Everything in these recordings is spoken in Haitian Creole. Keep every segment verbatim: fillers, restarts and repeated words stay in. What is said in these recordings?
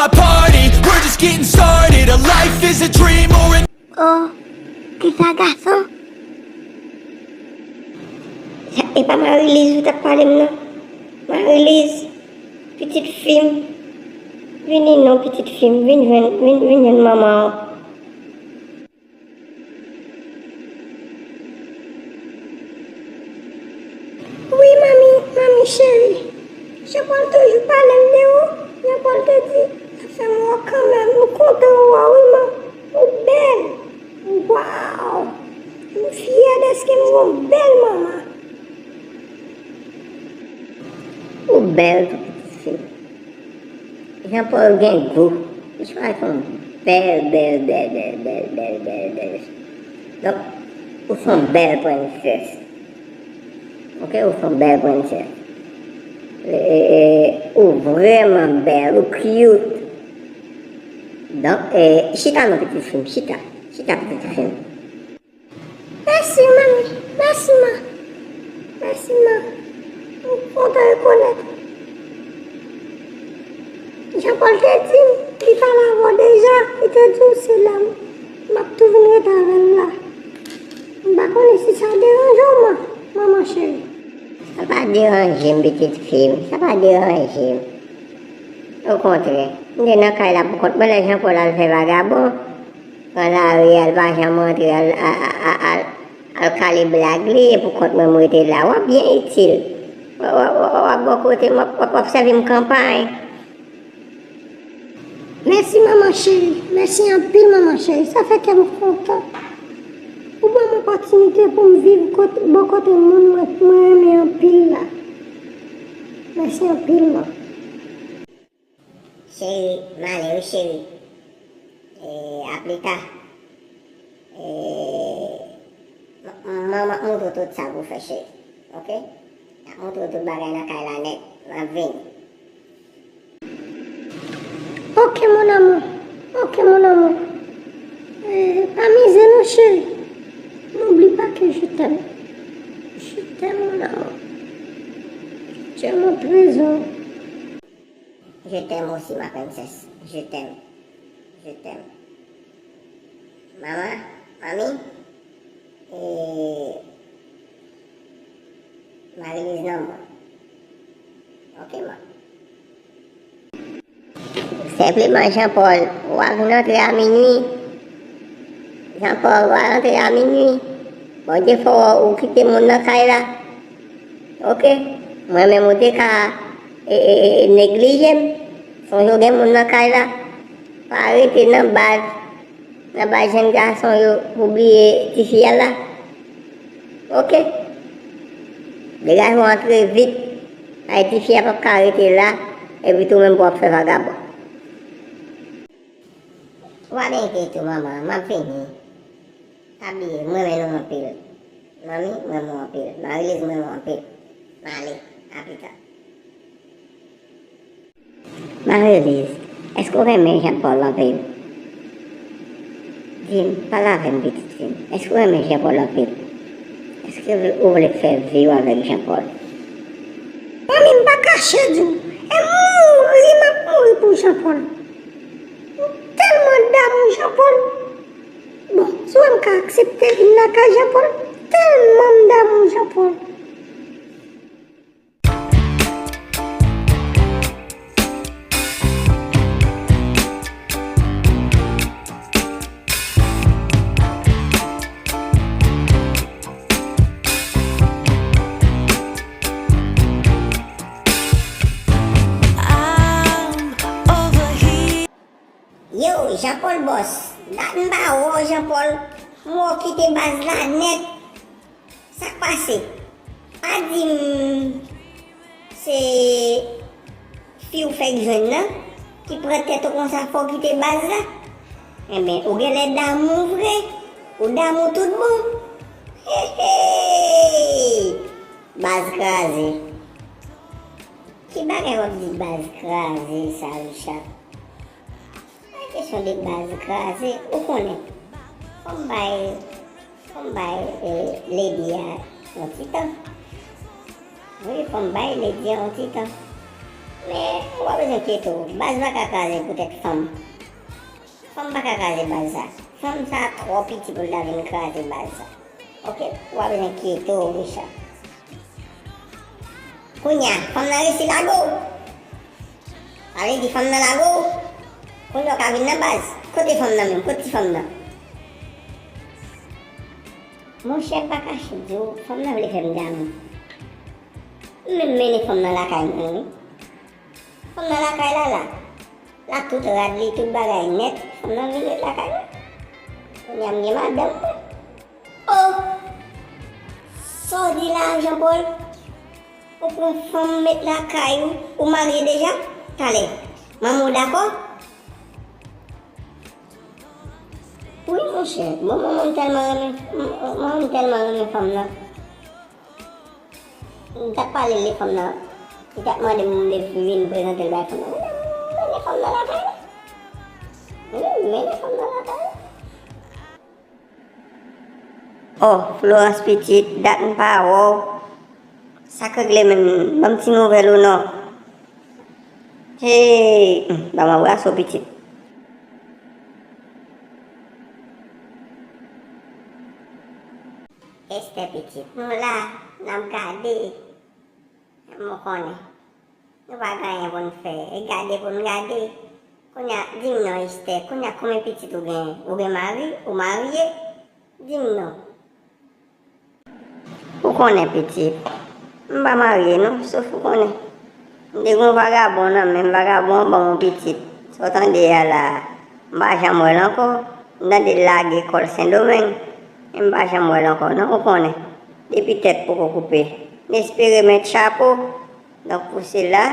A party, we're just getting started. A life is a dream or an Oh, kisa gason? Sa, e pa Marie-Lise ou t ap pale m nan? Marie-Lise, pitit fi m. Vini non, pitit fi m. Vin jwenn, vin, vin jwenn manman w. Wi, manmi, manmi cheri. Jean Paul toujou pale m de ou. Jean Paul te di, sa fè m wè w kanmenm. M kontan wè w, wi, man. Ou bèl. Waw. M fyè dèske m gen yon bèl manman. Ou bèl tou, pitit fi m. Jean Paul gen gou. Li chwazi yon bèl, bèl, bèl, bèl, bèl, bèl, bèl, bèl. Donk, ou se yon bèl prensès. Ok, ou se yon bèl prensès. E, e, e, ou vrèman bèl, ou cute. Donk, e, chita non, pitit fi m, chita. Chita, pitit fi m. Mèsi, manmi. Mèsi, man. Mèsi, man. M kontan rekonèt ou. Jean Paul te di m, li pale avè w deja, li te di w se la m ap tou vin ret avè l la. M pa konnen si sa deranje w, man, manman cheri. Sa pa deranje m, pitit fi m. Sa pa deranje m. Okontrè, m te nan kay la poukont mwen lè Jean Paul al fè vagabon. Pran lari a, l pa janm rantre, al, a, a, a, al, al kale blag li, e poukont mwen m rete la. W ap byen itil. W, w, w, w ap bò kote m, w ap, w ap, w ap sèvi m kanpay. Mèsi, manman cheri. Mèsi anpil, manman cheri. Sa fè kè m kontan. Ou ban m opòtinite pou m viv kote, bò kote moun mwen, mwen renmen anpil la. Mèsi anpil, man. Cheri, m ale wi, cheri. E, a pli ta. E, m, m, m ap montre w tout sa pou w fè, cheri. Ok? M ap montre w tout bagay nan kay la nèt. M ap vini. Ok, mon amour. Ok, mon amour. E, pa mize non, cheri. N'oublie pas que je t'aime. Je t'aime, mon amour. Tu es mon trésor. Je t'aime aussi, ma princesse. Je t'aime. Je t'aime. Mama, manmi, e, Marie-Lise nan mwen. Ok, man. Senpleman, Jean Paul, w a vin antre a minui. Jean Paul, w a antre a minui. Bondye fè w, ou kite moun nan kay la. Ok? Mwen menm ou te ka, e, e, e, neglije m. Sonje w gen moun nan kay la. Pa rete nan baz, nan baz jenn gason yo pou bliye tifi a la. Ok? Degaje w antre vit. Ay, tifi a p ap ka rete la, epi tou menm pou w ap fè vagabon. W a byen tou, manman, m ap vini. Pa bliye, m renmen nou anpil. Manmi, m renmen w anpil. Marie-Lise, m renmen w anpil. M ale, a pita. Marie-Lise, èske w renmen Jean Paul anpil? Di m, pale avè m, pitit fi m. Èske w renmen Jean Paul anpil? Èske ou vle fè vi w avèk Jean Paul? Manmi, m pa kache di w, e mouri m ap mouri pou Jean Paul. M tèlman damou Jean Paul. Bon, si w wè m ka aksepte vin lakay Jean Paul, tèlman m damou Jean Paul. Yo, Jean Paul Boss, dat m pa wè w, Jean Paul. M wè w kite baz la nèt. Sa k pase? Pa di m se fi w fèk jwenn nan ki pran tèt ou konsa fè w kite baz la? Enben, ou genlè damou vre. Ou damou tout bon. He, he! Baz kraze. Ki bagay w ap di baz kraze sa, Richard? Pa kesyon de baz kraze, ou konnen. Fò m bay, fò m bay, eh, Lady a yon ti tan. Wi, fò m bay Lady a yon ti tan. Men, ou pa bezwen enkyete w. Baz pa ka kraze poutèt fanm. Fanm pa ka kraze baz sa. Fanm sa twò piti pou l ta vin kraze baz sa. Oke? Ou pa bezwen enkyete w, Richard. Kounye a, fanm nan resi lage w. Sa vle di fanm nan lage w. Kounye a w ka vin nan baz. Kote fanm nan menm? Kote ti fanm nan? Monchè, m pa kache di w, fanm nan vle fè m damou. M menm mennen fanm nan lakay mwen, wi. Fanm nan lakay la, la. La tout rad li, tout bagay nèt. Fanm nan vin ret lakay mwen. Kounye a m gen madanm mwen. Oh! Sa w di la, Jean Paul? Ou pran fanm met lakay ou, ou marye deja? Talè, manman w dakò? Wi, monchè. Bon, manman m tèlman renmen, manman m tèlman renmen fanm nan. M t ap pale l de fanm nan. Li t ap mande m de vin prezante l bay fanm nan. Mwen menm mennen fanm nan lakay la. Mwen menm mennen fanm nan lakay la. Oh, Florence pitit, dat m pa wè w. Sa k regle menm? Ban m ti nouvèl ou non. Hey, hmm, ban m anbrase w pitit. Esther pitit, nou la, n ap gade. Mwen konnen. Nou pa gen anyen pou n fè. E gade pou n gade. Kounye a, di m non, Esther. Kounye a, konbyen pitit ou genyen? Ou gen mari? Ou marye? Di m non. Ou konnen, pitit. M pa marye, non, sof ou konnen. M te gen yon vagabon nan men m, vagabon an ban m yon pitit. Sa w tande a la a, m pa janm wè l ankò. M tande l lage kò l Sendomeng. Men m pa janm wè l ankò, non, ou konnen. Depi tèt poko koupe. M espere met chapo. Donk, pou sela,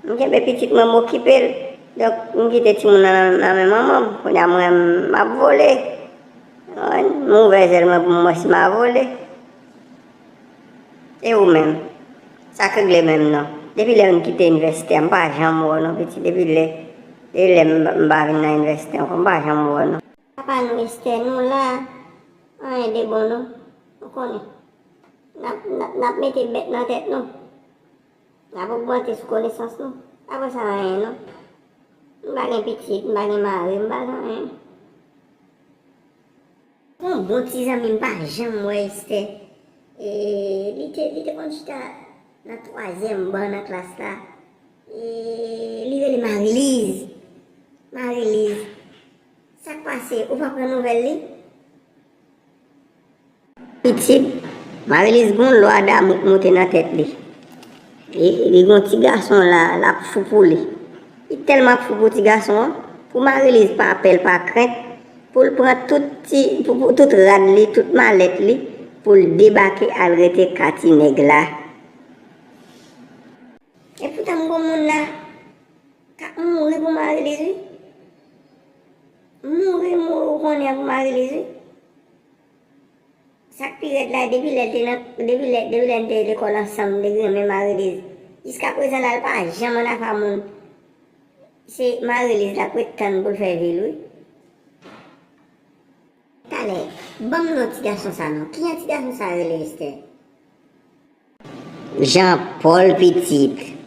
m kenbe pitit mwen, m okipe l. Donk, m kite timoun nan, nan men manman m. Kounye a, mwen, m ap vole. M ouvè zèl mwen pou m wè si m a vole. E ou menm? Sa k regle menm non? Depi lè m kite inivèsite a, m pa janm wè w non, pitit. Depi lè, depi lè m, m pa vin nan inivèsite ankò, m pa janm wè w non. Papa nou Esther, nou la, anyen de bon non. Ou konnen. N ap, n ap, n ap mete bèt nan tèt nou. N ap ogmante sou konesans nou. Apre sa, anyen non. M pa gen pitit, m pa gen mari, m pa gen anyen. Yon bon ti zanmi m pa janm wè Esther. E li te, li te konn chita nan twazyèm ban nan klas la. E li rele Marie-Lise. Marie-Lise. Sa k pase? Ou pa pran nouvèl li? Pitit, Marie-Lise gon lwa damou k monte nan tèt li. Li, li gon ti gason la, l ap fou pou li. Li tèlman ap fou pou ti gason an, pou Marie-Lise pa pè, l pa krent, pou l pran tout ti, pou, pou tout rad li, tout malèt li, pou l debake al rete ka ti nèg la. Epoutan m gon moun la k ap mouri pou Marie-Lise, wi. Mouri, mouri, ou konnen pou Marie-Lise, wi. Sa k pi rèd la, depi lè l te nan, depi lè, depi lè n te lekòl ansanm, m te renmen Marie-Lise. Jiskaprezan la, l pa janm ann afa moun. Se Marie-Lise l ap ret tann pou l fè vi l, wi. Talè, ban m non ti gason sa non. Kijan ti gason sa rele, Esther? Jean Paul pitit.